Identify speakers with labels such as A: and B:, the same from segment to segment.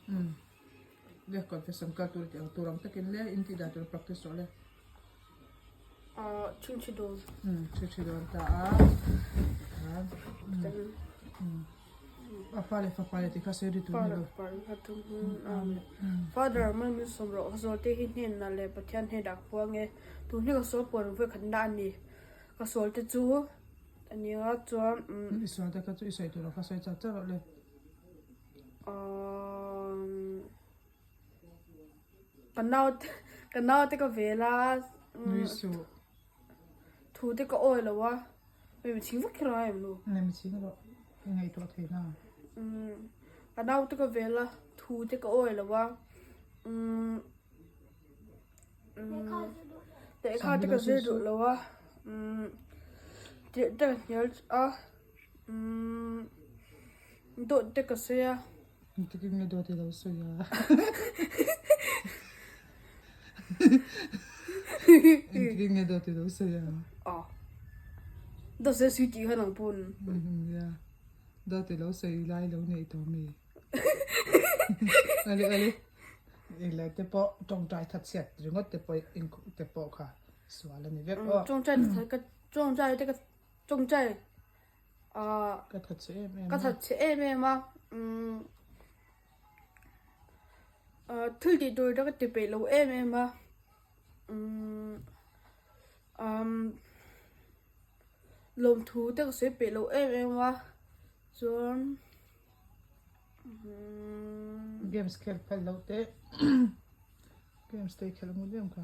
A: Umm le confession kal tur tih ang tur ang takin le in tih dan tur practice rawh le.
B: Ahh chhingchhi dawn.
A: Umm chhingchhi dawn ta a. Umm a pa leh fapa leh tih kha sawi ri tur a ni lo.
B: Father mal min sawm rawh ka sawl te hi hnenah leh Pathian hnenah ka puang e. Tun hi ka sawl puan vawikhat na a ni. Ka sawl te chu a nia chuan umm.
A: I sawl te kha chu i sawi tur ang kha sawi char char rawh le.
B: Ka nau te ka nau te ka vel a
A: Nui suh.
B: Thu te ka awi lo a mi chhing vak kher a em nu.
A: Nge mi chhing rawh i ngaihtuah thei na.
B: Ka nau te ka vel a thu te ka awi lo a lehkha te ka zir duh lo a tirh te ka hnial a. Umm dawt te ka sawi a.
A: Engtik in nge dawt i lo sawi a? Engtik in nge dawt i lo sawi a?
B: Aw. Dawt sawi sawi tih kha nang pawn.
A: Nia. Dawt i lo sawi lai lo neih tawh mi? Ale ale. Ila te pawh tawngtai that chhiat ringawt te pawh te pawh kha sual a ni vek aw.
B: Tawngtai that ka tawngtai te ka Tawngtai ah
A: Ka that che em em
B: ka
A: a.
B: that che em em a umm ah thil tih tur te ka ti peih lo em em a umm umm lawmthu te ka sawi peih lo em em a chuan umm
A: Games khel phal lo teh games te i khelh ngut em kha.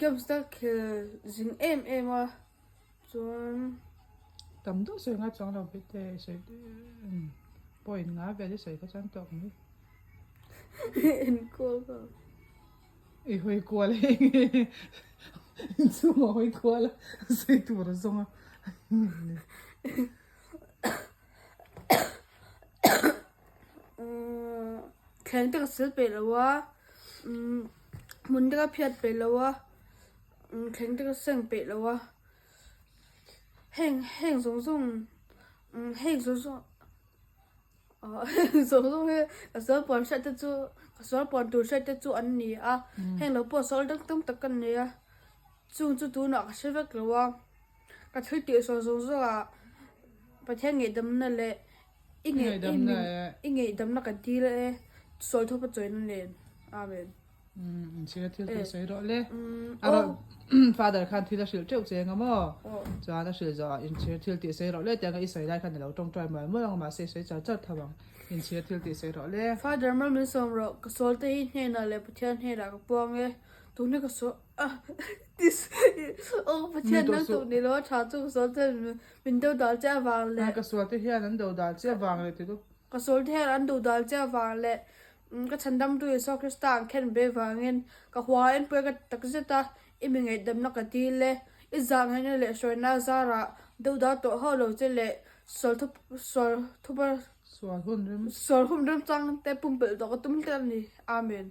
B: Games te khel zing em em a. Chuan
A: tam deuh sawi ngai chuang lo bik te sawi point nga vel hi sawi kha chuan tawk mai.
B: Enkual ka.
A: I hawi kual a enge inchhung a hawi kual a sawi tur a zawng a.
B: Thleng te ka sil peih lo a hmun te ka phiat peih lo a. Thleng te ka seng peih lo a, heng heng zawng zawng heng zawng zawng ah heng zawng zawng hi ka sual puan hriat te chu ka sual puan tur hriat te chu an ni a, heng lo pawh sawl dang tam tak ka nei a, chung chu tunah ka hre vek lo a, ka thil tih sual zawng zawng ah Pathian ngaihdamna leh i i ngaihdamna ka dil e, sual thawp a chawina nen, Amen.
A: Inchhira thil tih sawi rawh le. A rawn father khan thil a hrilh teuh che anga maw? Chuan a hrilh zawh ah inchhira thil tih sawi rawh le tiang a i sawi lai khan ilo tawngtai mual mual ang mahse i sawi char char tho ang. Inchhira thil tih sawi rawh le.
B: Father mal min sawm rawh, ka sual te hi hnenah leh Pathian hnenah ka puang e, tun hi ka sual ah aw Pathian nang tuk ni lo a tha chu ka sual te min do dal che avang leh.
A: Ka sual te hian an do dal che avang leh ti dup.
B: Ka sual te hian an do dal che avang leh Ka chhandamtu Isua Krista an khen ve vangin ka hua enpui ka tak zet a, i mi ngaihdamna ka dil e. I zah ngaihna leh hruaina zarah deuh dah tawh hauh lo che leh sual thup sual thupa
A: Sual hun rem
B: sual hun remchang te pumpelh tawh ka tum tlat a ni. Amen.